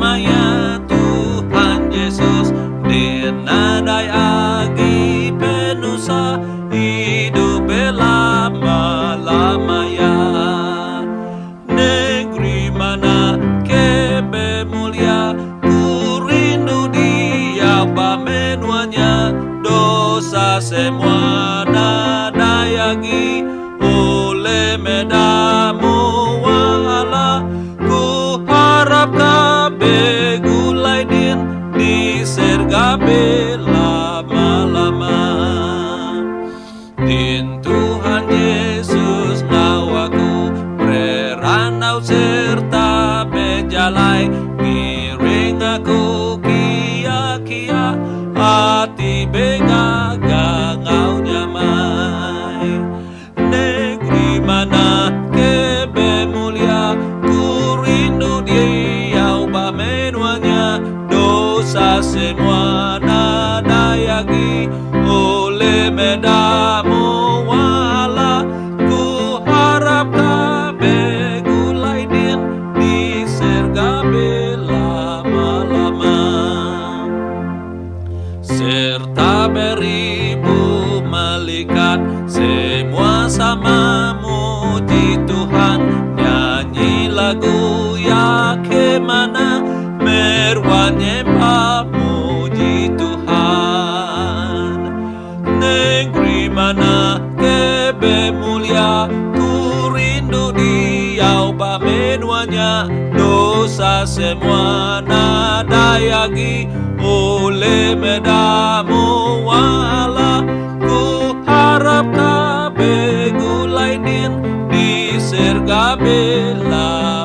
semaya Tuhan Jesus Din nadai agi penusah Idup belama-lama ya. Negeri mana ke bemulia Ku rindu diau ba menua nya Dosa semua nadai agi Ulih meda mua Allah Ku harap ka begulai din Di serga belama-lama Din Tuhan Jesus enggau aku Berandau serta bejalai Ngiring aku kia-kia Ati begaga enggau nyamai Negeri mana ke bemulia Ku rindu diau ba menua nya Dosa semua nadai agi Ulih meda mua Allah Ku harap ka begulai din Di serga belama-lama Serta beribu melikat Semua sama muji Tuhan Nyanyi lagu ya ke mana Meruan nyembah muji Tuhan Negeri mana ke bemulia Ku rindu diau ba menua nya Dosa semua nadai agi Ulih meda mua Allah Ku harap ka begulai din Di serga belama-lama.